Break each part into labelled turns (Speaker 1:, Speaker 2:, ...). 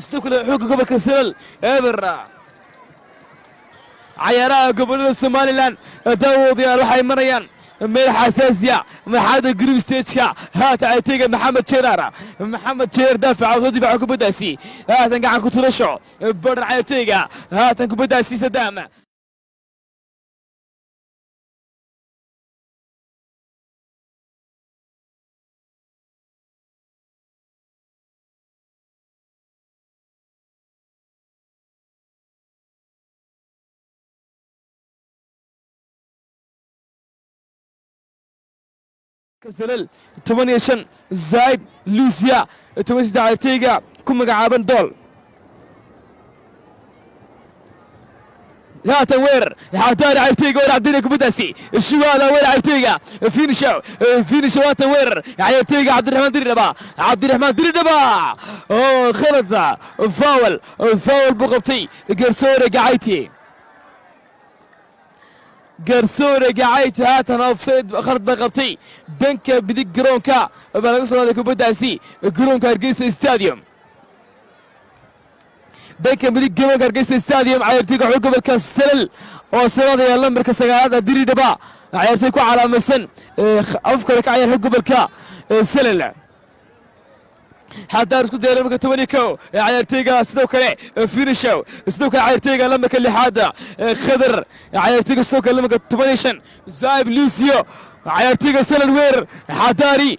Speaker 1: Sidoo kale xoogga gobolka Salal eber. Cayaaraha gobollada Somaliland, daawadayaal, waxay marayaan meel xasaasiya, marxalada group stageka. Haatan ciyaarteyga Maxamed Jeeraar, Maxamed Jeer daafaca soo difaaca kubaddaasi. Haatan gacan ku turasho badhan ciyaarteyga. Haatan kubaddaasi Sadaam. Salal 15, Zaib Lucia 13, ciyaarteyga ku magacaaban Dool. Haatan weerar xataari ciyaarteyga weer cabdina kubaddaasi shuwaada weer ciyaarteyga finisha finisha. Haatan weerar ciyaarteyga Cabdiraxmaan Diridhaba, Cabdiraxmaan Diridhaba oo khalad, foul, foul buu qabtay garsoore Gacayti, garsoore Gacayti. Haatan offside, khalad bay qabtay. Dhanka midig garoonka baa laga soo qaaday kubaddaasi, garoonka Hargeysa Stadium, dhanka midig garoonka Hargeysa Stadium. Ciyaartoyga xul gobolka Salal oo sanadaya lambarka sagaalaad Diridhaba, ciyaartoy ku calaamaysan afkale ka ciyaar xul gobolka Salal. Haddaan isku dayay lambarka 11 ciyaartoyga, sidoo kale finishow, sidoo kale ciyaartoyga lambarka lixaad Khadar, ciyaartoyga sidoo kale lambarka 15 Zaib Lucio, ciyaartoyga Salal weer Xadaari,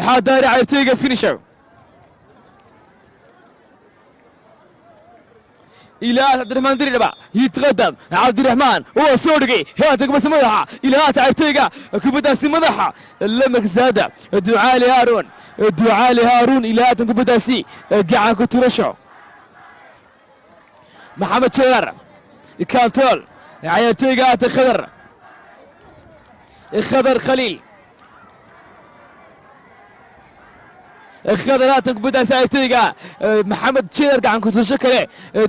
Speaker 1: Xadaari, ciyaartoyga finishow. إلى عبد الرحمن دريدبا يتقدم عبد الرحمن، هو سودقي. هات كبس مدحة إلى هات عرتيقة كبداسي مدحة لمركز هذا دعالي هارون، دعالي هارون. إلى هات كبداسي قاعد كترشو محمد شير كانتول، عيرتيقة هات خضر، خضر خليل، khadaraatan kubaddaasi ciyaarteyga Maxamed Jidar, gacan kutusho kale.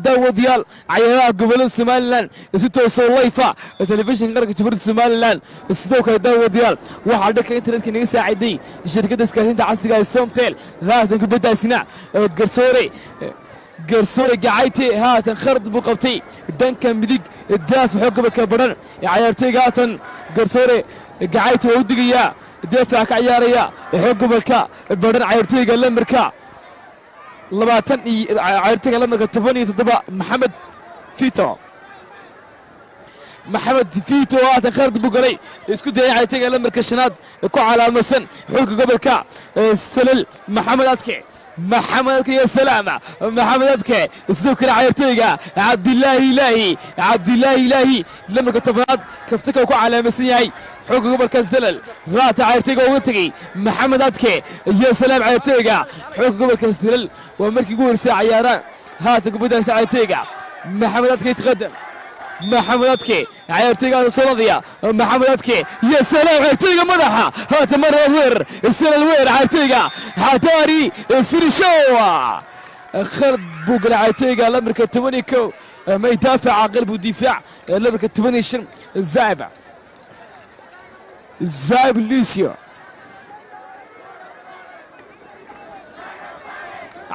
Speaker 1: Daawadayaal, cayaaraha gobolada Somaliland si toosoo live ah telefishinka qaranka Jamhuuriyadda Somaliland. Sidoo kale, daawadayaal, waxaa dhanka internetka naga saaciday shirkadda isgaarsiinta casriga ee Somtel. Haatan kubaddaasina garsoore Gacayte haatan khalad buu qabtay. Dhanka midig daafaxo gobolka Badhan ciyaarteyga. Haatan garsoore Gacayte waa u digayaa daafaca ka ciyaaraya xoog gobolka Badhan, ciyaarteyga lambarka 20 iyo ciyaarteyga lambarka 17, Maxamed Fito, Maxamed Fito. Haatan khalad buu galay, isku dayay ciyaarteyga lambarka shanaad ku calaamadsan xulka gobolka Salal, Maxamed Adke, Maxamed Adke iyo salaama Maxamed Adke. Sidoo kale ciyaarteyga Cabdilaahi Ilaahi, Cabdilaahi Ilaahi, lambarka 10aad kaftaka ku calaamadsan yahay xulka gobolka Salal. Raata ciyaarteyga uga tegey Maxamed Adke iyo salaam ciyaarteyga xulka gobolka Salal. Waa markii ugu horeysay cayaaraan. Haatan kubaddaasi ciyaarteyga Maxamed Adke yataqadam, Maxamed Adke, ciyaarteyga soo Maxamed Adke iyo salaam ciyaarteyga madaxa. Haatan mar weer Salal, weer ciyaarteyga Xataari finishow. Khalad buu galay ciyaarteyga lambarka 11, may daafaca qalbu difaac, lambarka 15 Zaib, Zaib Lucio.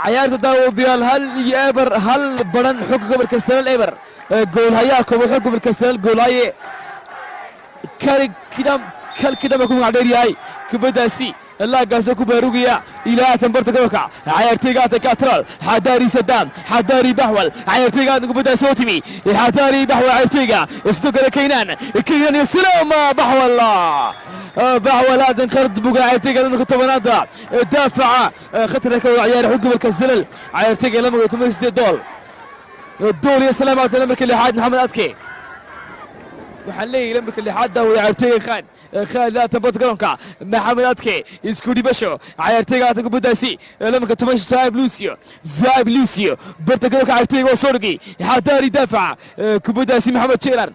Speaker 1: Cayaarta, daawadayaal, 1-0, hal baran xogga gobolka Salal eber. Goolhayaha koobaad xog gobolka Salal, goolhaye Kidam Kalkidhama ku magac dheer yahay, kubaddaasi laagaasoo ku baarugaya ilaa haatan barta gobolka. Cayaarteyga haatan katral Xadaari Sadaam, Xadaari Baxwal, cayaarteyga haatan kubaddaasi oo timi Xadaari Baxwal, cayaarteyga sidoo kale Kaynaan, Kaynaan iyo salaama Baxwal, Baxwal. Haatan khalad buga cayaarteyga lambarka 10aada daafaca khatarka ka wada ciyaara xog gobolka Salal, cayaarteyga lambarka 18 Dool, Dool iyo salaam. Haatan lambarka lixaad Maxamed Adke, waxaan leeyahay lambarka lixaad daawada cayaarteyga Khaan, Khaalid. Haatan bad garoonka Maxamed Adke isku dhibasho cayaarteyga. Haatan kubaddaasi lambarka 10 Zaib Lucio, Zaib Lucio, barta garoonka cayaarteyga oo soo dhigay Xadaari daafaca kubaddaasi Maxamed Jeelan.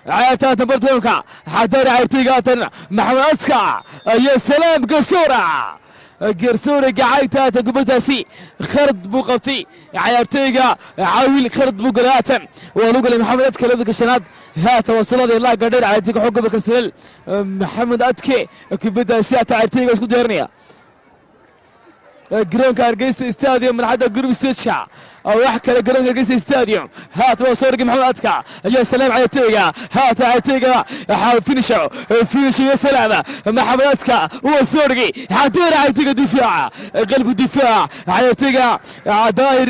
Speaker 1: Cayaarta haatan barta garoonka Xadaari, cayaarteyga haatan Maxamed Aska iyo salaam. Garsoora Garsoore gacayta haatan kubaddaasi khalad buu qabtay cayaartooyga Caawil, khalad buu galay. Haatan waa lagu galay Maxamed Adke, lambarka shanaad. Haatan waa suladay laaga dheer cayaartooyga xog gobolka Salal, Maxamed Adke. Kubaddaasi haatan cayaartooyga isku diyaarinaya garoonka Hargeysa Stadium, marxadda group stage-ka, wax kale garoonka Hargeysa Stadium. Haatan waa soo dhigay Maxamed Adka. Ya salaam cayaartooyga, haatan cayaartooyga finisho, finisho, ya salaam Maxamed Adka waa soo dhigay xadeer cayaartooyga difaaca, qalbu difaac cayaartooyga Daahir,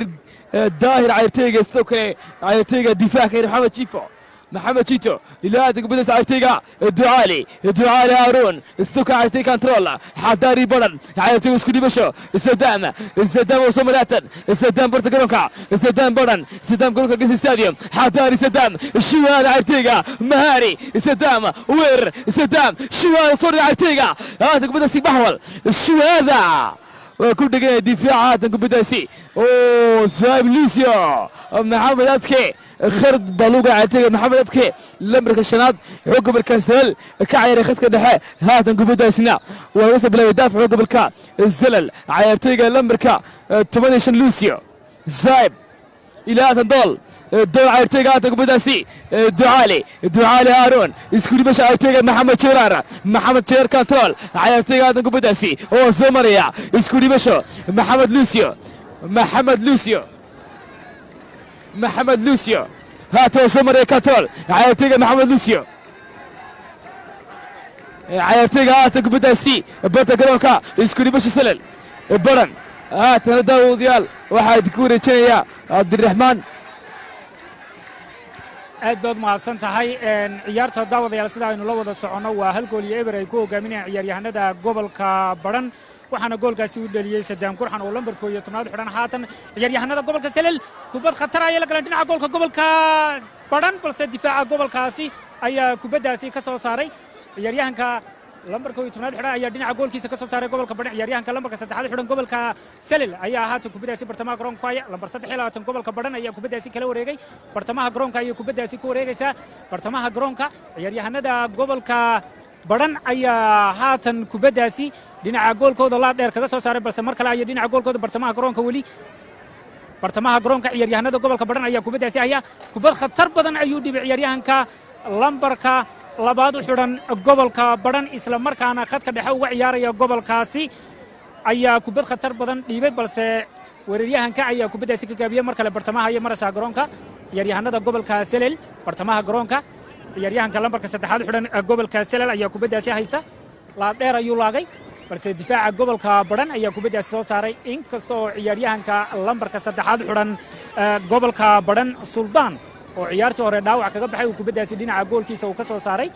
Speaker 1: Daahir cayaartooyga. Sidoo kale cayaartooyga difaac ka Maxamed Jifo, Maxamed Jito, ilaa hadda kubaddaas cayaartooyga Ducaali, Ducaali Haaruun. Sidoo kale cayaartooy control Xadaari Baran, cayaartooyga isku dhibasho Sadam, Sadam oo soo maraatan, Sadam barta garoonka, Sadam Baran, Sadam garoonka Gesi Stadium, Xadaari Sadam Shuwaad, cayaartooyga Mahari Sadam, weer Sadam Shuwaad soo dhigay cayaartooyga. Haatan kubaddaasi Baxwal Shuwaada waa ku dhegaya difaaca. Haatan kubaddaasi oo Saib Lucio Maxamed Adke, khalad baa lagu cayaartooyga Maxamed Adke, lambarka shanaad xoog gobolka Salal ka ciyaaray khadka dhexe. Haatan kubaddaasina waa laga soo bilaabay daafac xoog gobolka Salal, cayaartooyga lambarka 15 Lucio Zaib, ilaa haatan Dool, Dool cayaartooyga. Haatan kubaddaasi Ducaali, Ducaali Haaruun, isku dhibasha cayaartooyga Maxamed Jeeraar, Maxamed Jeeraar control cayaartooyga. Haatan kubaddaasi oo soo maraya, isku dhibasho Maxamed Lucio, Maxamed Lucio, Maxamed Lucio. Haatan oo soo maraya control cayaartooyga Maxamed Lucio, cayaartooyga. Haatan kubaddaasi barta garoonka, isku dhibasho Salal Baran. Haatana daawadayaal, waxaa idinku wareejinayaa Cabdiraxmaan.
Speaker 2: Aad baad mahadsan tahay. Ciyaarta, daawadayaal, sida aynu la wada soconno, waa 1 gool iyo 0 ay ku hogaaminayaan ciyaaryahanada gobolka Badhan, waxaana goolkaasi u dhaliyey Sadaam Gurxan oo lambar 11aad xidhan. Haatan ciyaaryahanada gobolka Selel kubad khatar ayay la galeen dhinaca goolka gobolka Badhan, balse difaaca gobolkaasi ayaa kubaddaasi ka soo saaray. Ciyaaryahanka lambarka 11aad xidhan ayaa dhinaca goolkiisa ka soo saaray gobolka Badhan. Ciyaaryahanka lambarka saddexaad xidhan gobolka Selel ayaa haatan kubaddaasi bartamaha garoonka ku haya. Lambar 23 gobolka Badhan ayaa kubaddaasi kala wareegay. Bartamaha garoonka ayay kubaddaasi ku wareegaysaa. Bartamaha garoonka ciyaaryahanada gobolka Badhan ayaa haatan kubaddaasi dhinaca goolkooda laad dheer kaga soo saaray, balse mar kale ayay dhinaca goolkooda, bartamaha garoonka, weli bartamaha garoonka ciyaaryahanada gobolka Badhan ayaa kubaddaasi haya. Kubad khatar badan ayuu dhibay ciyaaryahanka lambarka labaad u xidhan gobolka Badhan, isla markaana khadka dhexe uga ciyaaraya gobolkaasi, ayaa kubad khatar badan dhiibay, balse weeraryahanka ayaa kubaddaasi ka gaabiyey. Mar kale bartamaha ayay maraysaa garoonka ciyaaryahanada gobolka Selel. Bartamaha garoonka ciyaaryahanka lambarka saddexaad u xidhan gobolka Selel ayaa kubaddaasi haysta. Laad dheer ayuu laagay, balse difaaca gobolka Badhan ayaa kubaddaasi soo saaray, inkasta oo ciyaaryahanka lambarka saddexaad u xidhan gobolka Badhan, Suldaan, oo ciyaartii hore dhaawac kaga baxay, uu kubaddaasi dhinaca goolkiisa uu ka soo saaray.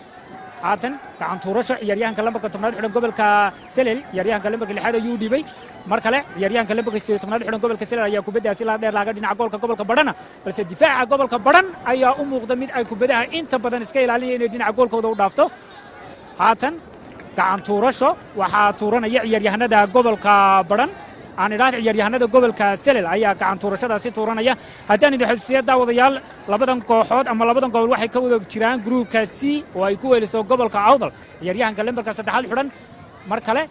Speaker 2: Haatan gacan tuurasho, ciyaaryahanka lambarka 10aad xidhan gobolka Selel, ciyaaryahanka lambarka lixaad ayuu dhibay. Mar kale ciyaaryahanka lambarka 18aad xidhan gobolka Selel ayaa kubaddaasi laa dheer laaga dhinaca goolka gobolka Badhana, balse difaaca gobolka Badhan ayaa u muuqda mid ay kubadaha inta badan iska ilaalinaya inay dhinaca goolkooda u dhaafto. Haatan gacan tuurasho waxaa tuuranaya ciyaaryahanada gobolka Badhan, aan idhaahda ciyaaryahanada gobolka Selel ayaa gacan tuurashadaasi tuuranaya. Haddaan idin xusuusiya, daawadayaal, labadan kooxood ama labadan gobol waxay ka wada jiraan gruubka C oo ay ku weliso gobolka Awdal. Ciyaaryahanka lambarka saddexaad xidhan, mar kale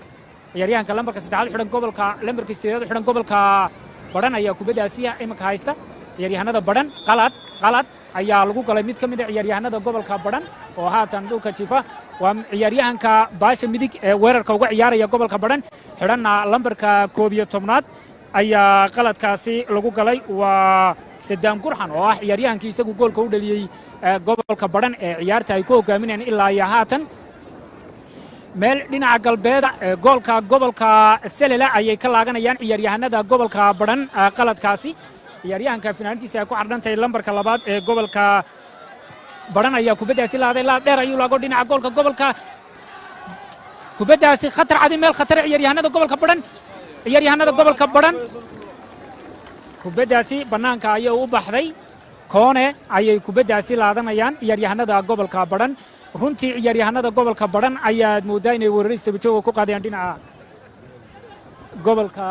Speaker 2: ciyaaryahanka lambarka saddexaad xidhan gobolka, lambarka sideedaad xidhan gobolka Badhan ayaa kubaddaasi iminka haysta. Ciyaaryahanada Badhan, qalad, qalad ayaa lagu galay mid ka mid a ciyaaryahanada gobolka Badhan oo haatan dhulka jiifa. Waa ciyaaryahanka baasha midig ee weerarka uga ciyaaraya gobolka Badhan, xidhanna lambarka 11aad ayaa qaladkaasi lagu galay. Waa Sadaam Gurxan oo ah ciyaaryahankii isagu goolka u dhaliyey gobolka Badhan ee ciyaarta ay ku hogaaminayaan ilaa iyo haatan. Meel dhinaca galbeeda ee goolka gobolka Selela ayay ka laaganayaan ciyaaryahanada gobolka Badhan qaladkaasi. Ciyaaryahanka finaantiisa ay ku xardhantahay lambarka labaad ee gobolka Badhan ayaa kubaddaasi laaday. Laad dheer ayuu laago dhinaca goolka gobolka. Kubaddaasi khatar cadi, meel khatar ciyaaryahanada gobolka Badhan, ciyaaryahanada gobolka Badhan, kubaddaasi bannaanka ayay u baxday. Koone ayay kubaddaasi laadanayaan ciyaaryahanada gobolka Badhan. Runtii ciyaaryahanada gobolka Badhan ayaad mooddaa inay weeraris dabajooga ku qaadayaan. Dhinaca gobolka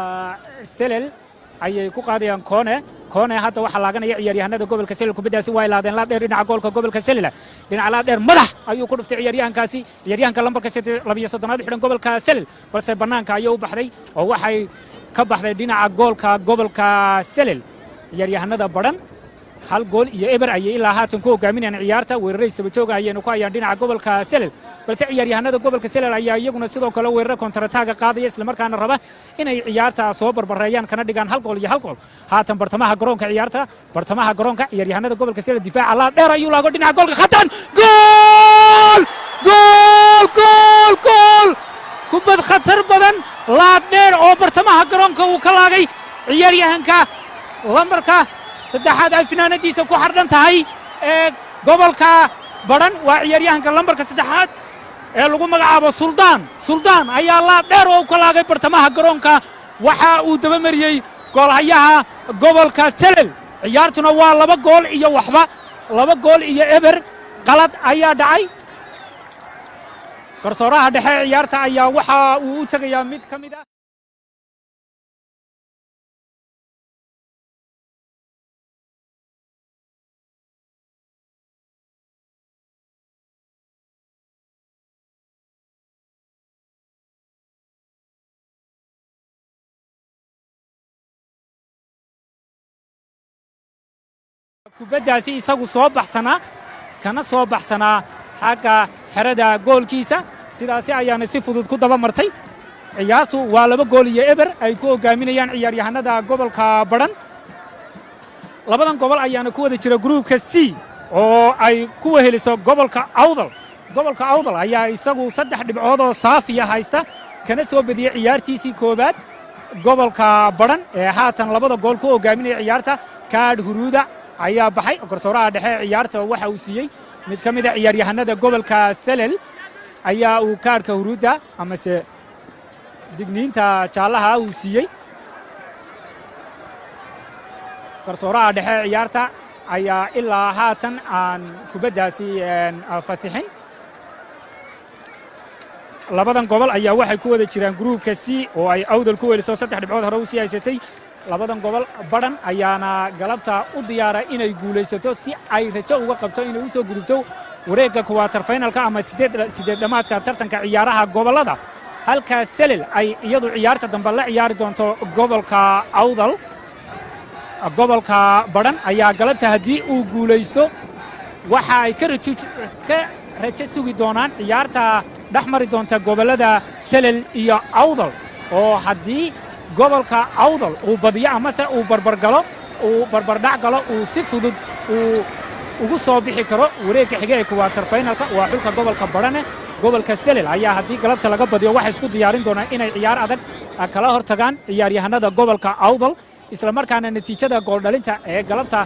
Speaker 2: Selel ayay ku qaadayaan koone. Koone hadda waxaa laaganaya ciyaaryahanada gobolka Selel. Kubaddaasi waa ilaadeen laad dheer dhinaca goolka gobolka Selel. Dhinaca laad dheer madax ayuu ku dhuftay ciyaaryahankaasi, ciyaaryahanka lambarka 32aad xidhan gobolka Selel, balse bannaanka ayuu u baxday oo waxay ka baxday dhinaca goolka gobolka Selel. Ciyaaryahanada Badhan 1-0 ayay ilaa haatan ku hogaaminayaan ciyaarta. Weeraray isdaba jooga ayaynu ku hayaan dhinaca gobolka Selel, balse ciyaaryahanada gobolka Selel ayaa iyaguna sidoo kale weeraro counter-attack-ga qaadaya, islamarkaana raba inay ciyaarta soo barbareeyaan kana dhigaan 1 gool iyo 1 gool. Haatan bartamaha garoonka ciyaarta, bartamaha garoonka ciyaaryahanada gobolka Selel difaaca laa dheer ayuu laago dhinaca goolka khatan. Gool, gool, gool, gool! Kubad khatar badan, laad dheer oo bartamaha garoonka uu ka laagay ciyaaryahanka lambarka saddexaad ay finaanadiisa ku xardhan tahay ee gobolka Badhan. Waa ciyaaryahanka lambarka saddexaad ee lagu magacaabo Suldaan. Suldaan ayaa laad dheer oo u ka laagay bartamaha garoonka. Waxa uu dabamariyey goolhayaha gobolka Selel. Ciyaartuna waa 2 gool iyo waxba, 2-0. Qalad ayaa dhacay. Garsooraha dhexe ciyaarta ayaa waxa uu u tegayaa mid ka mid ah. Kubaddaasi isagu soo baxsanaa kana soo baxsanaa xagga xerada goolkiisa, sidaasi ayaana si fudud ku daba martay. Ciyaartu waa 2-0 ay ku hogaaminayaan ciyaaryahanada gobolka Badhan. Labadan gobol ayaana ku wada jira gruubka C oo ay ku weheliso gobolka Awdal. Gobolka Awdal ayaa isagu saddex dhibcood oo saafiya haysta, kana soo badiyey ciyaartiisii koowaad gobolka Badhan ee haatan labada gool ku hogaaminaya ciyaarta. Kaadh huruuda ayaa baxay. Garsooraha dhexe ciyaarta waxa uu siiyey mid ka mida ciyaaryahanada gobolka Selel ayaa uu kaadhka huruudda amase digniinta jaallaha uu siiyey. Garsooraha dhexe ciyaarta ayaa ilaa haatan aan kubaddaasi fasixin. Labadan gobol ayaa waxay ku wada jiraan gruubka C oo ay Awdal ku weliso saddex dhibcood hore u sii haysatay. Labadan gobol, Badhan ayaana galabta u diyaara inay guulaysato si ay rajo uga qabto inay u soo gudubto wareegga quarter finalka ama sideed dhammaadka tartanka ciyaaraha gobollada, halka Selel ay iyadu ciyaarta dambe la ciyaari doonto gobolka Awdal. Gobolka Badhan ayaa galabta haddii uu guulaysto waxa ay ka rajo sugi doonaan ciyaarta dhex mari doonta gobollada Selel iyo Awdal, oo haddii gobolka Awdal uu badiyo amase uu barbargalo, uu barbardhac galo, uu si fudud uu ugu soo bixi karo wareegga xige ee quarter finalka. Waa xulka gobolka Badhane. Gobolka Selel ayaa haddii galabta laga badiyo waxay isku diyaarin doonaan inay ciyaar adag kala hor tagaan ciyaaryahanada gobolka Awdal, isla markaana natiijada gooldhalinta ee galabta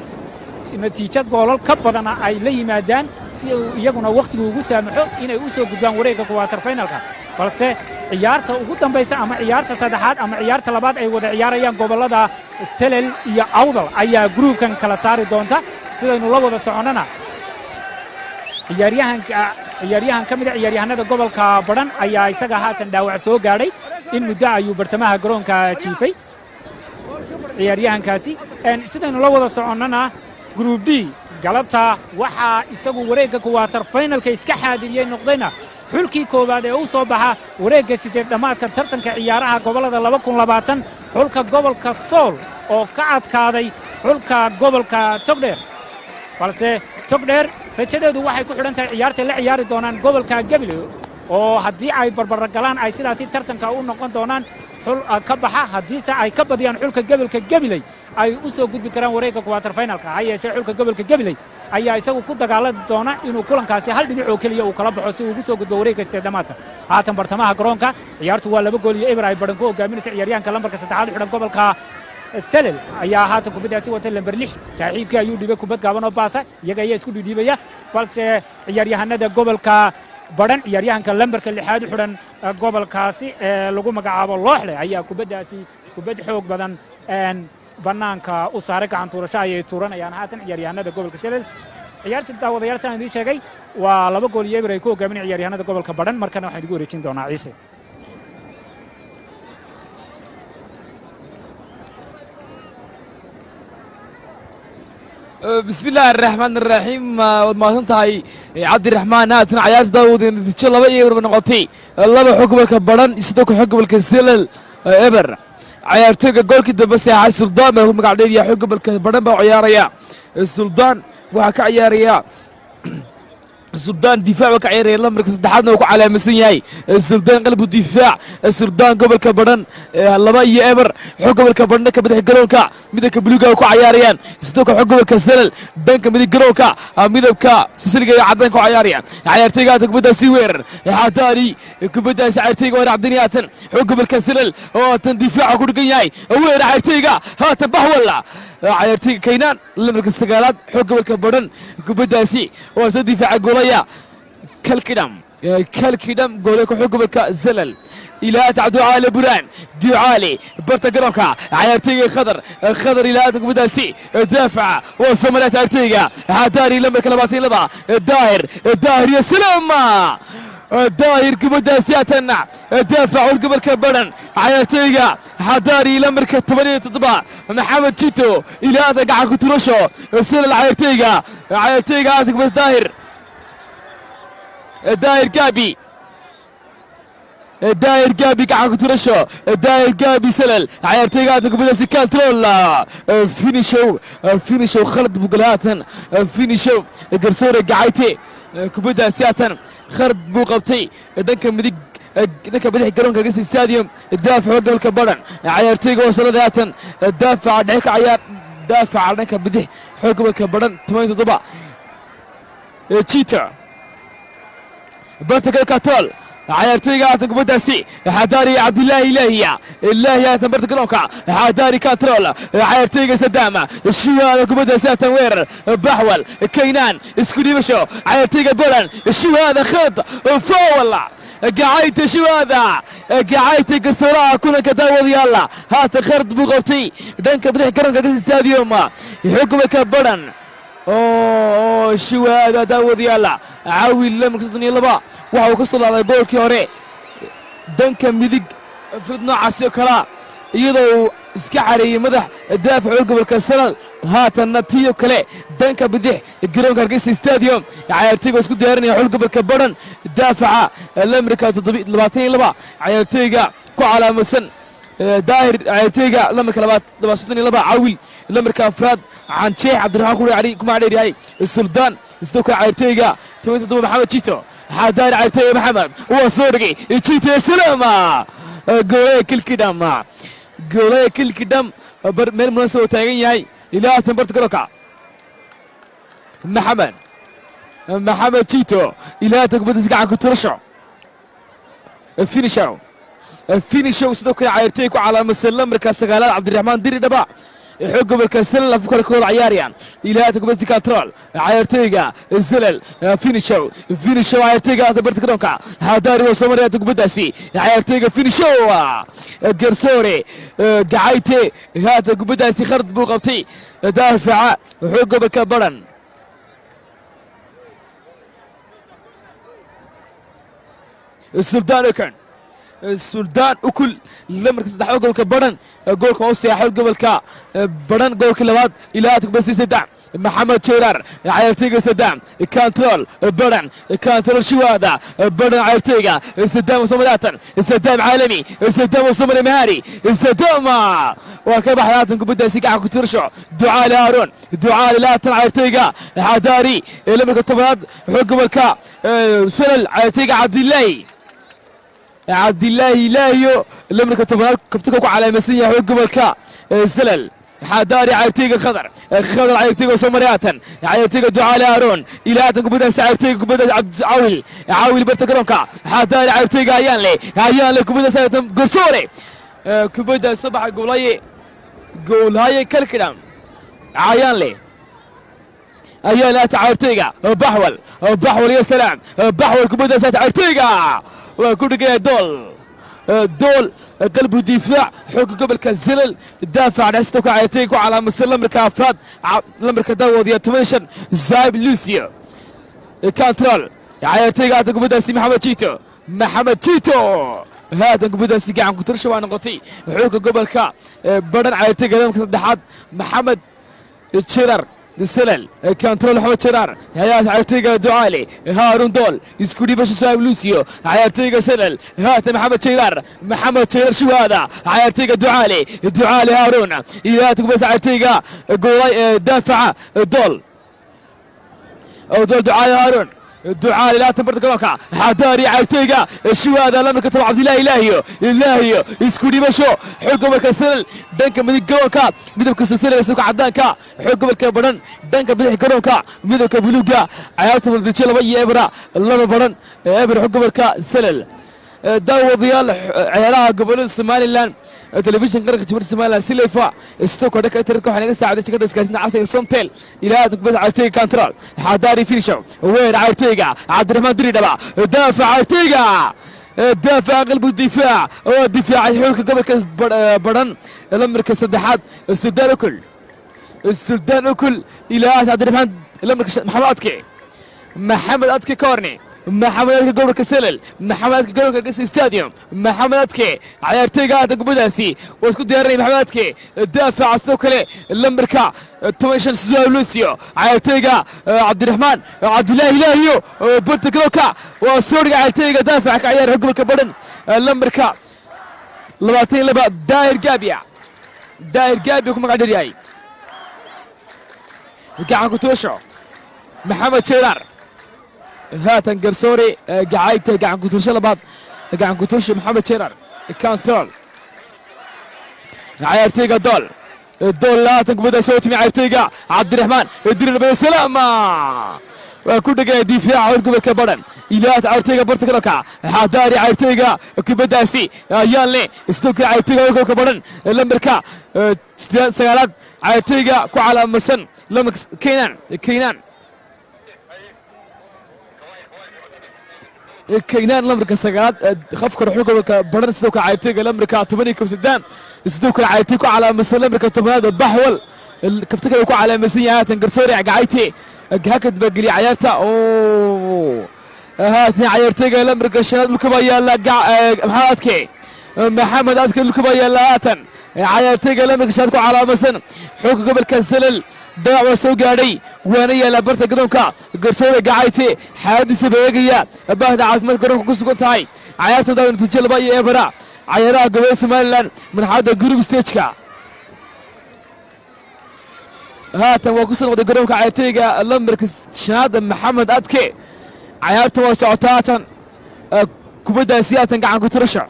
Speaker 2: natiijo goolal ka badana ay la yimaadaan si uu iyaguna wakhtigu ugu saamaxo inay u soo gudbaan wareegga quarter finalka. Balse ciyaarta ugu dambaysa ama ciyaarta saddexaad ama ciyaarta labaad ay wada ciyaarayaan gobollada Selel iyo Awdal ayaa gruubkan kala saari doonta. Sidaynu la wada soconnana, ciyaaryahanka ciyaaryahan ka mida ciyaaryahanada gobolka Badhan ayaa isaga haatan dhaawac soo gaadhay. In muddo ayuu bartamaha garoonka jiifay ciyaaryahankaasi. Sidaynu la wada soconnana, group D galabta waxaa isagu wareegga quarter finalka iska xaadiriyey, noqdayna xulkii koowaad ee u soo baxa wareegga sideed dhammaadka tartanka ciyaaraha gobollada 2020, xulka gobolka Sool oo ka adkaaday xulka gobolka Togdheer. Balse Togdheer rajadeedu waxay ku xidhan tahay ciyaartay la ciyaari doonaan gobolka Gebile, oo haddii ay barbara galaan ay sidaasi tartanka u noqon doonaan xul ka baxa. Haddiise ay ka badiyaan xulka gobolka Gabiley, ay u soo gudbi karaan wareegga quarter finalka. Ha yeeshee, xulka gobolka Gabiley ayaa isagu ku dagaalami doona inuu kulankaasi hal dhibic oo keliya uu kala baxo si uu ugu soo gudbo wareegga sideedamaadka. Haatan bartamaha garoonka ciyaartu waa 2-0 ay Badhan ku hogaaminaysa. Ciyaaryahanka lambarka saddexaad u xidhan gobolka Selel ayaa haatan kubaddaasi wata. Lamber 6 saaxiibkii ayuu dhibay kubad gaaban oo baasa. Iyaga ayaa isku dhidhiibaya, balse ciyaaryahanada gobolka Badhan, ciyaaryahanka lambarka lixaad u xidhan gobolkaasi ee lagu magacaabo Looxle ayaa kubaddaasi kubad xoog badan bannaanka u saaray. Gacan tuurasho ayay tuuranayaan haatan ciyaaryahanada gobolka Selel. Ciyaarta, daawadayaal, saan idiin sheegay, waa 2-0 ay ku hogaaminaya ciyaaryahanada gobolka Badhan. Markana waxaan idigu wareejin doonaa Ciise.
Speaker 1: بسم الله الرحمن الرحيم. Waad mahadsan tahay, Cabdiraxmaan. Haatan cayaarta daawada natiijo 2-0 ba noqotay, laba xog gobolka Baran, sidoo kale xog gobolka Selal eber. Cayaartooyga goolkii dambe seexay Suldaan baa ku magac dheeriya. Xog gobolka Baran baa ciyaaraya. Suldaan waxaa ka ciyaaraya, Suldaan difaac baa ka ciyaaraya, lambarka saddexaadna uu ku calaamadsan yahay Suldaan, qalbu difaac. Suldaan gobolka Badhan, 2-0. Xog gobolka Badhan dhanka bidix garoonka midabka buluuga ku cayaarayaan, sidoo kale xog gobolka Salal dhanka midig garoonka midabka sisiliga iyo caddaanka ku cayaarayaan. Cayaartooyga haatan kubaddaasi weerar xadaari kubaddaasi cayaartooyga waa racdini. Haatan xog gobolka Salal oo haatan difaaca ku dhigan yahay, weerar cayaartooyga haatan Baxwal, cayaartooyga Kaynaan, lambarka sagaalaad xog gobolka Badhan. Kubaddaasi waa soo difaaca goolaya Kalkidham, Kalkidham, goolaya kooxda gobolka Zalal. Ilaa Ducaale Buraan, Ducaale barta garoonka, cayaartooyga Khadar, Khadar ilaa kubaddaasi daafaca waa Soomaaliya. Cayaartooyga Xadaari, lambarka 22, Daahir, Daahir iyo salaama Daahir. Kubaddaasi haatan daafac gobolka Badhan, cayaartooyga Xadaari, lambarka 17, Maxamed Jito, ilaa haatan gacan ku turasho Silal. Cayaartooyga haatan kubadda Daahir, Daahir Gaabi, Daahir Gaabi, gacan ku turasho Daahir Gaabi. Salal cayaartooyga haatan kubaddaasi control, finishow, finishow, khalad buu galay haatan finishow. Garsoore Gacayte kubaddaasi haatan khalad buu qabtay. Dhanka midig, dhanka bidix garoonka Hargeysa Stadium, daafaca gobolka Badhan, cayaartooyga wasalada haatan daafaca dhexe ka cayaar, daafaca dhanka bidix xoog gobolka Badhan, 17, Jita, barta control cayaartooyga haatan kubaddaasi Xadaari Cabdilaahi Ilaahiya, Ilaahi haatan barta garoonka Xadaari, control cayaartooyga Sadaama Shiwaada. Kubaddaasi haatan weerar Baxwal, Kaynaan, isku dhiibasho cayaartooyga Bolan Shiwaada, khad foul Gacayta Shiwaada, Gacayta garsooraha kulanka. Daawadayaala, haatan khalad buu qabtay dhanka bidix garoonka Hargeysa Stadium xukumanka Badhan oo Shiwaada. Daawadayaala, Caawil, lambarka 32, waxa uu ka soo laaday goolkii hore dhanka midig frid noocaasi oo kalea, iyadoo uu iska careeyey madax daafac gobolka Salal. Haatanna tiyo kale dhanka bidix garoonka Hargeysa Stadium cayaartooyga isku diyaarinaya xul gobolka Badhan, daafaca lambarka 22, cayaartooyga ku calaamadsan Daahir, cayaartooyga lambarka labaad 32 Caawil, lambarka afraad Canjeex Cabdiraxmaan ku magac dheer yahay Suldaan, sidoo kale cayaartooyga 17 Maxamed Jito Xadaari. Cayaartooyga Maxamed waa soo dhigay Jito, salaama goolaya Kilkidham, goolaya Kilkidham meel munaasab oo taagan yahay. Ilaa haatan barta garoonka Maxamed, Maxamed Jito, ilaa haatan kubaddiisa gacan ku turasho, finishow, finishow. Sidoo kale cayaartooy ku calaamadsan lambarka sagaalaad Cabdiraxmaan Diri Dhaba, xoog gobolka Salal, afku kale kooda ciyaarayaan. Ilaa kubadda control cayaartooyga Salal, finishow, finishow, cayaartooyga haatan barta garoonka Xadaari waa soo maraya kubaddaasi cayaartooyga finishow. Garsoore Gacayte haatan kubaddaasi khalad buu qabtay daafaca xoog gobolka Badhan. Suldaan Okan, Suldaan Ukul, lambarka saddexaad gobolka Badhan, goolka hoosteeya xol gobolka Badhan, goolkii labaad. Ilaa kubadsi Saddex Maxamed Jeyraar, cayaartooyga Sadaam, control Badhan, control Shiwaada Badhan, cayaartooyga Sadaam Somaliatan, Sadaam caalami, Sadaam Somali Mahari, Sadaam waa ka baxay. Haatan kubaddaasi gacan ku tirsho Ducaali Haaruun, Ducaali laatan cayaartooyga Xadaari, lambarka 10aad xoog gobolka Salal, cayaartooyga Cabdilaahi, Cabdilaahi Ilaahiyo, lambarka 10aad kaftuka ku calaamadsan yahay xoog gobolka Salal. Xadaari, cayaartooyga Khadar, Khadar, cayaartooyga soo maray haatan cayaartooyga Ducaali Haaruun. Ilaa haatan kubaddaasi cayaartooyga kubadda Caawil, Caawil barta garoonka Xadaari, cayaartooyga Ayaanle, Ayaanle kubaddaasi haatan Gorsoore kubadda soo baxa goolaye, goolhaye Kalkidham Ayaanle, ayaa laata cayaartooyga Baxwal, Baxwal iyo salaam Baxwal. Kubaddaas haata cayaartooyga waa ku dhigaya Dool, Dool, qalbu difaac xooga gobolka Zilal, daafac dhexsta ku cayaartooyga ku calaamadsan lambarka afraad, lambarka daawadiya 15 Zaib Lucio, control cayaartooyga haatan kubaddaasi Maxamed Jito, Maxamed Jito haatan kubaddaasi gacan ku tirsha waa noqotay xooga gobolka Badhan, cayaartooyga lambarka saddexaad Maxamed Jirar. Salal control Maxamed Jaraar hayaas cayaartooyga Ducaale Haarun Dool isku dhibasho Suhaib Luusio cayaartooyga Salal. Haatan Maxamed Jaraar, Maxamed Jaraar shuwaada cayaartooyga Ducaale, Ducaale Haarun iyo haatan kubasa cayaartooyga goolay daafaca Dool, Dool Ducaale Haarun, Ducaale laatan barta garoonka Xadaari cayaartooyga shuwaada lambarka 10 Cabdilaahi Ilaahiyo, Ilaahiyo isku dhibasho xoog gobolka Salal dhanka midig garoonka midabka silsilada suuka cadaanka, xoog gobolka Badhan dhanka bidix garoonka midabka buluuga. Cayaarta natiijo 2-0, 2 Badhan, 0 xoog gobolka Salal. Daawadayaal, ciyaaraha gobolada Somalilan, Telefishin Qaranka Jamhuuriyadda Somaliland silefa sidoo kale dhanka internetka waxaa naga saaciday shirkadda isgaarsiinta casriga Somtel. Ilaa kubadda cayaartooyga control Xadaari finishow weer cayaartooyga Cabdiraxmaan Diridhaba daafac cayaartooyga daafaca qalbu difaac oo difaacay xulka gobolka Badhan lambarka saddexaad Suldaan Ukul, Suldaan Ukul ilaa Cabdiraxmaan lambarka Maxamed Adke, Maxamed Adke Koorni, Maxamed Adke gobolka Selel, Maxamed Adke garoonka Hargeysa Stadium. Maxamed Adke cayaartooyga haatan kubadaasi waa isku diyaarinaya Maxamed Adke daafaca sidoo kale lambarka 15 Suzaab Lucio cayaartooyga Cabdiraxmaan Cabdilaahi Ilaahiyo barta garoonka waa soo dhiga cayaartooyga daafaca ka ciyaara gobolka Badhan lambarka 22 Daahir Gaabiya, Daahir Gaabiya ku magac dheer yahay. Gacan ku toosho Maxamed Jeylaar. Haatan garsoore gacayta gacan ku tursho labaad, gacan ku tursho Maxamed Jeylaar control cayaartooyga Dool, Dool laatan kubadda soo timi cayaartooyga Cabdiraxmaan Dirir salaama waa ku dhegaya difaaca hor gobolka Badhan. Ilaas cayaartooyga barta garoonka Xadaari cayaartooyga kubaddaasi ayaan le sidoo kale cayaartooyga hor gobolka Badhan lambarka sagaalaad cayaartooyga ku calaamadsan lambarka Keynan, Keynan, Kaynaan lambarka sagaalaad khafka xul gobolka Badhan. Sidoo kale cayaartooyga lambarka 11 Sadaan, sidoo kale cayaartooy ku calaamadsan lambarka 10aad Baxwal kafta kale ku calaamadsan yahay. Haatan garsoore gacayte hakad baa geliyay cayaarta oo haatan cayaartooyga lambarka shanaad dhulka baa yaalla Maxamed Adke, Maxamed Adke dhulka baa yaalla. Haatan cayaartooyga lambarka shanaad ku calaamadsan xulka gobolka Salal dhaawac waa soo gaadhay waana yaallaa barta garoonka. Garsoore gacayte xaaladiisa baa eegaya baahda caafimaad garoonka ku sugan tahay. Cayaarta daa natiijo 2-0, cayaaraha gobolada Somaliland marxaladda group stageka. Haatan waa ku soo noqday garoonka cayaartooyga lambarka shanaad Maxamed Adke. Cayaarta waa socotaa haatan kubaddaasi haatan gacan ku tirasha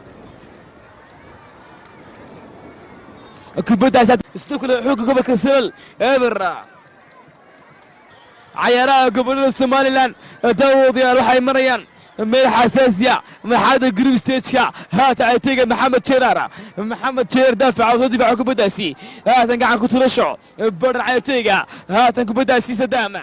Speaker 1: kubaddaasi sidoo kale xulka gobolka Salal 0. Cayaaraha gobolada Somaliland, daawadayaal, waxay marayaan meel xasaasiya marxalada group stageka. Haatan cayaartooyga Maxamed Jeeraar, Maxamed Jeer daafaca soo difaaca kubaddaasi. Haatan gacan ku turasho Badhan cayaartooyga haatan kubaddaasi Sadaam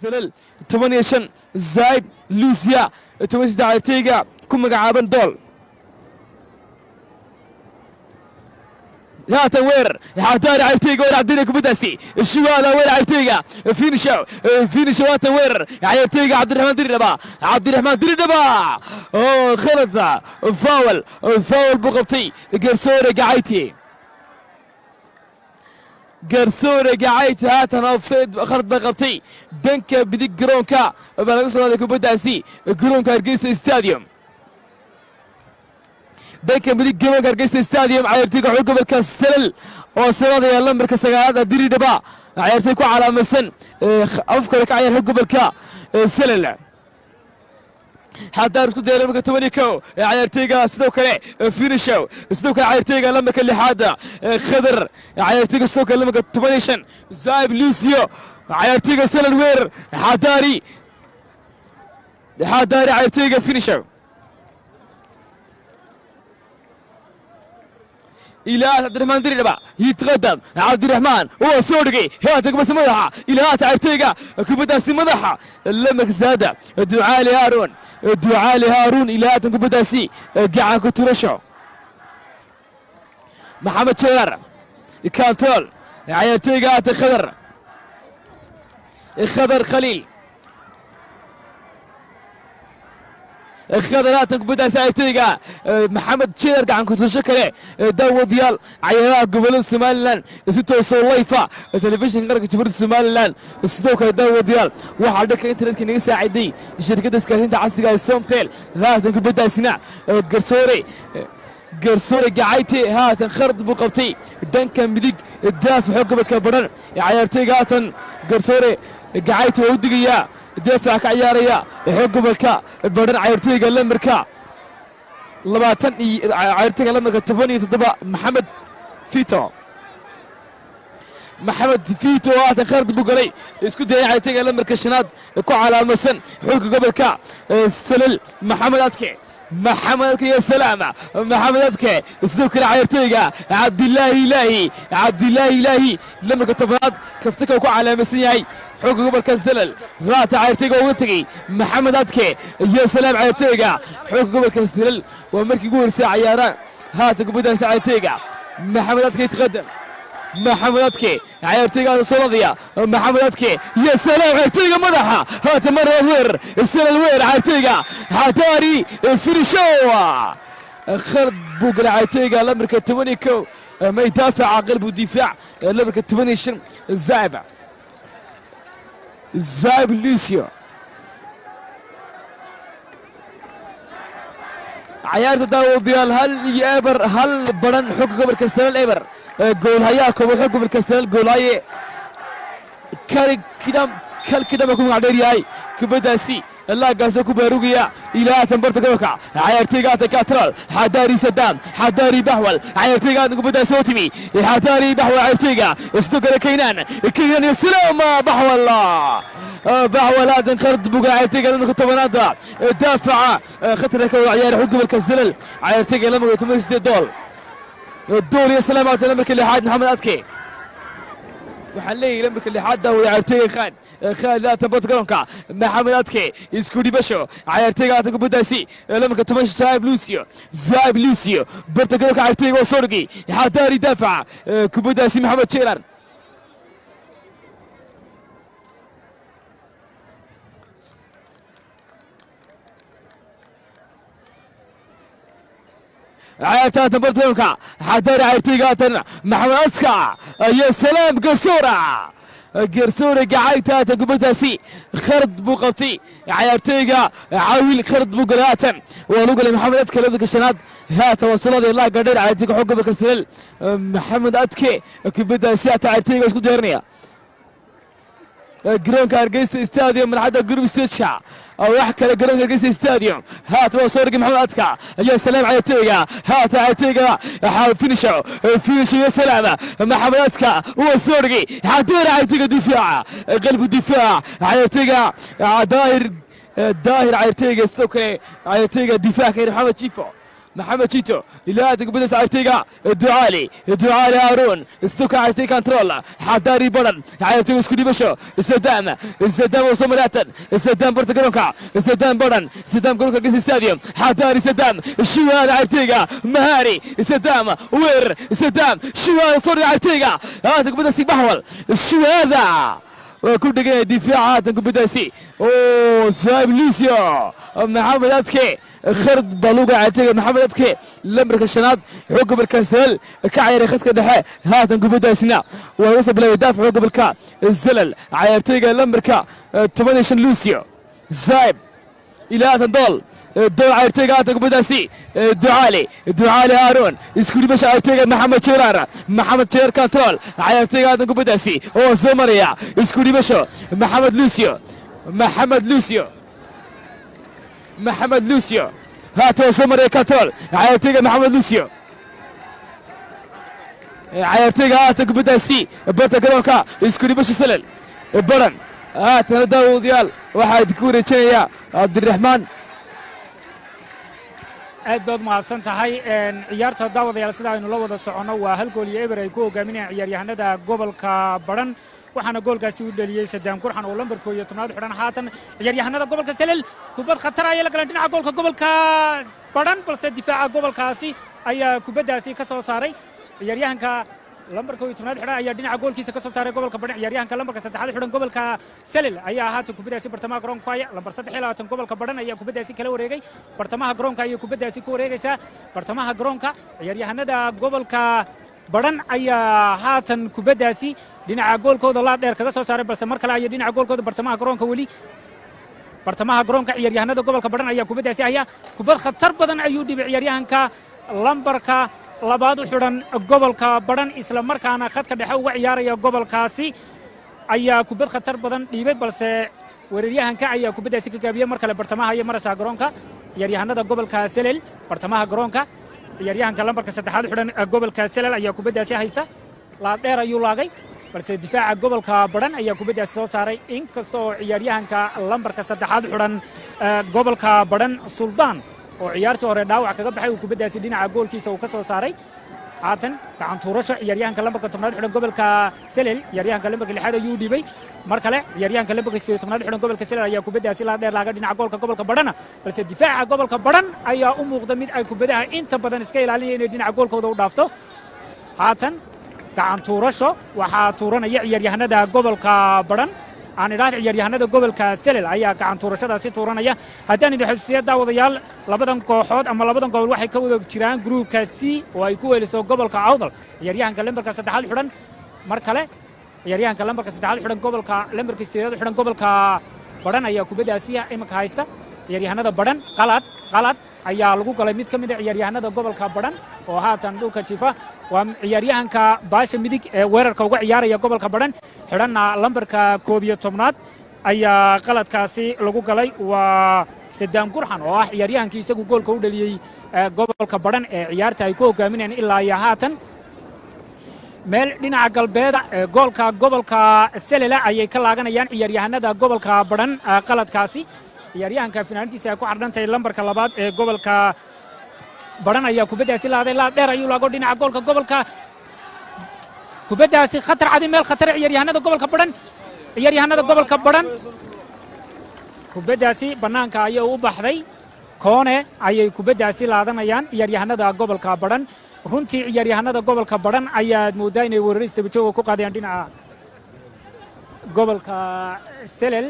Speaker 1: Salal 15, Zaid Lucia 13 cayaartooyga ku magacaaban Dool. Haatan weerar Xadaari cayaartooyga weer cabdina kubaddaasi shuwaada weer cayaartooyga finishow, finishow. Haatan weerar cayaartooyga Cabdiraxmaan Diridhaba, Cabdiraxmaan Diridhaba oo khalad, foul, foul buu qabtay garsoore gacayti, garsoore gacayti. Haatan offside khalad bay qabtay dhanka bidig garoonka baa laga soo qaaday kubaddaasi garoonka Hargeysa Stadium, dhanka midig garoonka Hargeysa Stadium. Cayaartooyga xul gobolka Salal oo sanadaya lambarka sagaalaad Diridhaba cayaartooy ku calaamadsan afkale ka ciyaar xul gobolka Salal. Xadaar isku daya lambarka 11 cayaartooyga sidoo kale finishow, sidoo kale cayaartooyga lambarka lixaad Khadar cayaartooyga, sidoo kale lambarka 15 Zaib Lucio cayaartooyga Salal weer Xadaari, Xadaari cayaartooyga finishow إلى عبد الرحمن دريدبا يتقدم عبد الرحمن هو سورقي هات بس مدحة إلى هات عرتيقة كبداسي مدحة لمك زادة دعالي هارون، دعالي هارون إلى هات كبداسي قاعد كترشو. Maxamed Jeerar control, ciyaartooyga haatan Khadar, Khadar Khaliil, Khadar haatan kubaddaasi ciyaartooyga Maxamed Jeerar gacan kutusho kale. Daawadayaal, cayaaraha gobolada Somaliland si toosoo live ah telefishinka qaranka Jamhuuriyadda Somaliland. Sidoo kale, daawadayaal, waxaa dhanka internetka naga saaciday shirkadda isgaarsiinta casriga ee Somtel. Haatan kubaddaasina garsoore Gacayte haatan khalad buu qabtay dhanka midig daafaxo gobolka Badhan. Cayaartooyga haatan garsoore Gacayte waa u digayaa daafaca ka ciyaaraya xoog gobolka Badhan, cayaartooyga lambarka 20 iyo cayaartooyga lambarka 17, Maxamed Fito. Maxamed Fito oo haatan khalad buu galay, isku dayay cayaartooyga lambarka shanaad ku calaamadsan xulka gobolka Salal, Maxamed Adke. Maxamed Adke iyo salaama Maxamed Adke. Sidoo kale cayaartooyga Cabdilaahi Ilaahi, Cabdilaahi Ilaahi, lambarka 10aad kaftaka uu ku calaamadsan yahay xulka gobolka Salal. Haata cayaartooyga uga tegey Maxamed Adke iyo salaam cayaartooyga xulka gobolka Salal. Waa markii ugu horeysay cayaaraan. Haata kubaddaasi cayaartooyga Maxamed Adke yataqadam, Maxamed Adke, cayaartooygaas soo ladaya Maxamed Adke iyo salaam cayaartooyga madaxa. Haata mar weer Salal, weer cayaartooyga Xataari finishow, khalad buu galay cayaartooyga lambarka 11, may daafaca qalbu difaac, lambarka 15, Zaib, Zaib Lucio. Cayaarta, daawadayaal, 1-0, hal Badhan, xogga gobolka Salal eber. Goolhayaha koobaad xog gobolka Salal, goolhaye Kalkidham, Kalkidham ku magac dheer yahay, kubaddaasi laagaasoo ku baarugaya ilaa haatan barta gobolka. Cayaartooyga haatan control, Xadaari Sadaam, Xadaari Baxwal, cayaartooyga haatan kubaddaasi oo timi Xadaari Baxwal, cayaartooyga sidoo kale Kaynaan, Kaynaan iyo Salaama Baxwal. Baxwal haatan khalad buga cayaartooyga lambarka 10aada daafaca khatarka ka wada ciyaara xog gobolka Salal, cayaartooyga lambarka 18, Dool, Dool iyo Salaam. Haatan lambarka lixaad Maxamed Adke, waxaan leeyahay lambarka lixaad, daawada, cayaartooyga Khaan, Khaalid, haatan bad garoonka Maxamed Adke isku dhibasho. Cayaartooyga haatan kubaddaasi lambarka 10, Zaib Lucio, Zaib Lucio, barta garoonka cayaartooyga waa soo dhigay Xadaari daafaca kubaddaasi Maxamed Jeelan. Cayaarta haatan barta garoonka Xadaari, cayaartooyga haatan Maxamed Aska iyo salaam garsoora, garsoore Gacayta haatan kubaddaasi khalad buu qabtay cayaartooyga Caawil, khalad buu galay. Haatan waa lagu galay Maxamed Adke, lambarka shanaad. Haatan waa solada ilaa gadheer cayaartooyga xog gobolka Salal Maxamed Adke. Kubaddaasi haatan cayaartooyga isku diyaarinaya garoonka Hargeysa Stadium, marxadda group stageka, wax kale garoonka Hargeysa Stadium. Haatan waa soo dhigay Maxamed Adka iyo salaam cayaartooyga haatan cayaartooyga finisho, finisho iyo salaama Maxamed Adka waa soo dhigay Xadeer, cayaartooyga difaaca, qalbu difaac, cayaartooyga Daahir, Daahir, cayaartooyga sidoo kale cayaartooyga difaac ka Maxamed Jifo, Maxamed Jito, ilaa haatan kubaddaas cayaartooyga Ducaali, Ducaali Haaruun, sidoo kale cayaartooy control Xadaari Baran, cayaartooyga isku dhibasho Sadaam, Sadaam oo soo maraatan Sadaam barta garoonka Sadaam Baran, Sadaam garoonka Gesi Stadium, Xadaari Sadaam Shiwaad, cayaartooyga Mahari Sadaam, weer Sadaam Shiwaad soo dhigay cayaartooyga haatan kubaddaasi Baxwal Shiwaada waa ku dheganya difaaca. Haatan kubaddaasi oo Saib Lucio Maxamed Adke, khalad baa lagu cayaartooyga Maxamed Adke, lambarka shanaad xoog gobolka Salal ka ciyaaray khadka dhexe. Haatan kubaddaasina waa laga soo bilaabay daafac xoog gobolka Salal, cayaartooyga lambarka 15, Lucio Zaib, ilaa haatan Dool, Dool, cayaartooyga haatan kubaddaasi Ducaali, Ducaali Haaruun, isku dhibasha cayaartooyga Maxamed Jeeraar, Maxamed Jeer control, cayaartooyga haatan kubaddaasi oo soo maraya, isku dhibasho Maxamed Lucio, Maxamed Lucio, Maxamed Lucio haatan oo soo maraya control cayaartooyga Maxamed Lucio, cayaartooyga haatan kubaddaasi barta garoonka isku dhibasho Salal Baran. Haatana, daawadayaal, waxaa idinku wareejinayaa Cabdiraxmaan.
Speaker 2: Aad baad mahadsan tahay. Ciyaarta, daawadayaal, sida aynu la wada soconno waa 1-0 ay ku hogaaminayaan ciyaaryahanada gobolka Badhan, waxaana goolkaasi u dhaliyey Sadaam Gurxan oo lambar 11aad xidhan. Haatan ciyaaryahanada gobolka Salel kubad khatar ayay la galeen dhinaca goolka gobolka Badhan, balse difaaca gobolkaasi ayaa kubaddaasi ka soo saaray. Ciyaaryahanka lambarka 11aad xidhan ayaa dhinaca goolkiisa ka soo saaray gobolka Badhan. Ciyaaryahanka lambarka saddexaad xidhan gobolka Selel ayaa haatan kubaddaasi bartamaha garoonka ku haya. Lambar 23 gobolka Badhan ayaa kubaddaasi kala wareegay. Bartamaha garoonka ayay kubaddaasi ku wareegaysaa. Bartamaha garoonka ciyaaryahanada gobolka Badhan ayaa haatan kubaddaasi dhinaca goolkooda laad dheer kaga soo saaray, balse mar kale ayay dhinaca goolkooda bartamaha garoonka, weli bartamaha garoonka ciyaaryahanada gobolka Badhan ayaa kubaddaasi haya. Kubad khatar badan ayuu dhibay ciyaaryahanka lambarka labaad u xidhan gobolka Badhan, isla markaana khadka dhexe uga ciyaaraya gobolkaasi ayaa kubad khatar badan dhiibay, balse weeraryahanka ayaa kubaddaasi ka gaabiyey. Mar kale bartamaha ayay maraysaa garoonka ciyaaryahanada gobolka Selel. Bartamaha garoonka ciyaaryahanka lambarka saddexaad u xidhan gobolka Selel ayaa kubaddaasi haysta. Laad dheer ayuu laagay, balse difaaca gobolka Badhan ayaa kubaddaasi soo saaray, inkasta oo ciyaaryahanka lambarka saddexaad u xidhan gobolka Badhan, Suldaan, oo ciyaartii hore dhaawac kaga baxay, uu kubaddaasi dhinaca goolkiisa uu ka soo saaray. Haatan gacan tuurasho, ciyaaryahanka lambarka 10aad xidhan gobolka Selel ciyaaryahanka lambarka lixaad ayuu dhiibay. Mar kale ciyaaryahanka lambarka 18aad xidhan gobolka Selel ayaa kubaddaasi laa dheer laaga dhinaca goolka gobolka Badhana, balse difaaca gobolka Badhan ayaa u muuqda mid ay kubadaha inta badan iska ilaalinaya inay dhinaca goolkooda u dhaafto. Haatan gacan tuurasho waxaa tuuranaya ciyaaryahanada gobolka Badhan, aan idhaahda ciyaaryahanada gobolka Selel ayaa gacan tuurashadaasi tuuranaya. Haddaan idin xusuusiya, daawadayaal, labadan kooxood ama labadan gobol waxay ka wada jiraan gruubka C oo ay ku weheliso gobolka Awdal. Ciyaaryahanka lambarka saddexaad xidhan, mar kale ciyaaryahanka lambarka saddexaad xidhan gobolka, lambarka sideedaad xidhan gobolka Badhan ayaa kubaddaasi iminka haysta. Ciyaaryahanada Badhan, qalad, qalad ayaa lagu galay mid ka mid a ciyaaryahanada gobolka Badhan oo haatan dhulka jiifa. Waa ciyaaryahanka baasha midig ee weerarka uga ciyaaraya gobolka Badhan, xidhanna lambarka 11aad ayaa qaladkaasi lagu galay. Waa Sadaam Gurxan oo ah ciyaaryahankii isagu goolka u dhaliyey gobolka Badhan ee ciyaarta ay ku hogaaminayaan ilaa iyo haatan. Meel dhinaca galbeeda ee goolka gobolka Selela ayay ka laaganayaan ciyaaryahanada gobolka Badhan qaladkaasi. Ciyaaryahanka finaantiisa ay ku xardhantahay lambarka labaad ee gobolka Badhan ayaa kubaddaasi laaday. Laad dheer ayuu laago dhinaca goolka gobolka. Kubaddaasi khatar cadi, meel khatar ciyaaryahanada gobolka Badhan, ciyaaryahanada gobolka Badhan, kubaddaasi bannaanka ayay u baxday. Koone ayay kubaddaasi laadanayaan ciyaaryahanada gobolka Badhan. Runtii ciyaaryahanada gobolka Badhan ayaad mooddaa inay weerar istabajooga ku qaadayaan. Dhinaca gobolka Selel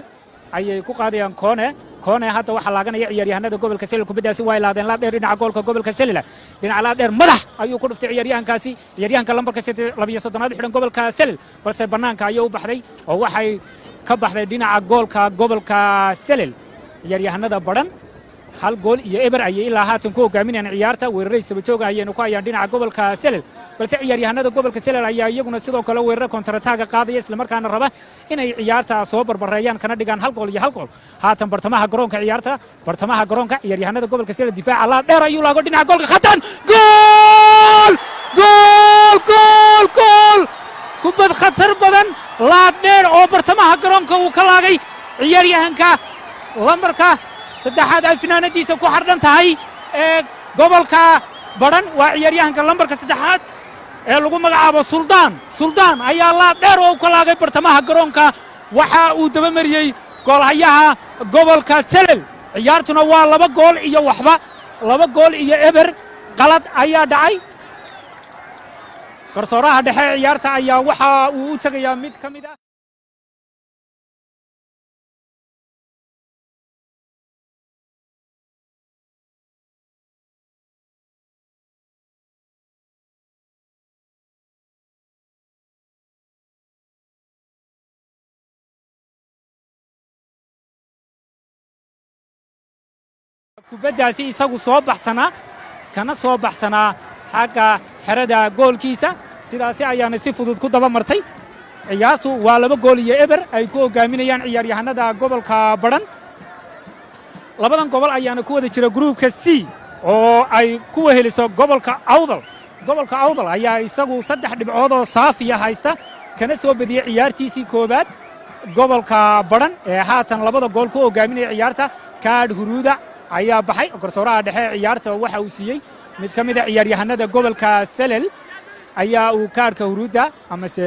Speaker 2: ayay ku qaadayaan koone. Koone hadda waxaa laaganaya ciyaaryahanada gobolka Selel. Kubaddaasi waa laadeen laad dheer dhinaca goolka gobolka Selel. Dhinaca laad dheer madax ayuu ku dhuftay ciyaaryahankaasi, ciyaaryahanka lambarka 32aad xidhan gobolka Selel, balse bannaanka ayay u baxday oo waxay ka baxday dhinaca goolka gobolka Selel. Ciyaaryahanada Badhan 1-0 ayay ilaa haatan ku hogaaminayaan ciyaarta. Weeraray istabajooga ayaynu ku hayaan dhinaca gobolka Selel, balse ciyaaryahanada gobolka Selel ayaa iyaguna sidoo kale weeraro kontrataaga qaadaya, islamarkaana raba inay ciyaarta soo barbareeyaan kana dhigaan 1 gool iyo 1 gool. Haatan bartamaha garoonka ciyaarta, bartamaha garoonka ciyaaryahanada gobolka Selel, difaaca laa dheer ayuu laago dhinaca goolka. Khatan, gool, gool, gool, gool! Kubad khatar badan, laad dheer oo bartamaha garoonka uu ka laagay ciyaaryahanka lambarka saddexaad ay finaanadiisa ku xardhan tahay ee gobolka Badhan, waa ciyaaryahanka lambarka saddexaad ee lagu magacaabo Suldaan. Suldaan ayaa laad dheer oo u ka laagay bartamaha garoonka, waxa uu dabamariyey goolhayaha gobolka Selel. Ciyaartuna waa 2 gool iyo waxba, 2-0. Qalad ayaa dhacay. Garsooraha dhexe ciyaarta ayaa waxa uu u tegayaa mid ka mid ah kubaddaasi isagu soo baxsanaa, kana soo baxsanaa xagga xerada goolkiisa. Sidaasi ayaana si fudud ku daba martay. Ciyaartu waa 2-0 ay ku hogaaminayaan ciyaaryahanada gobolka Badhan. Labadan gobol ayaana ku wada jira gruubka C oo ay ku weheliso gobolka Awdal. Gobolka Awdal ayaa isagu 3 dhibcood oo saafiya haysta, kana soo badiyey ciyaartiisii koowaad gobolka Badhan ee haatan labada gool ku hogaaminaya ciyaarta. Kaadh huruuda ayaa baxay. Garsooraha dhexe ciyaarta waxa uu siiyey mid ka mida ciyaaryahanada gobolka Selel ayaa uu kaadhka huruudda amase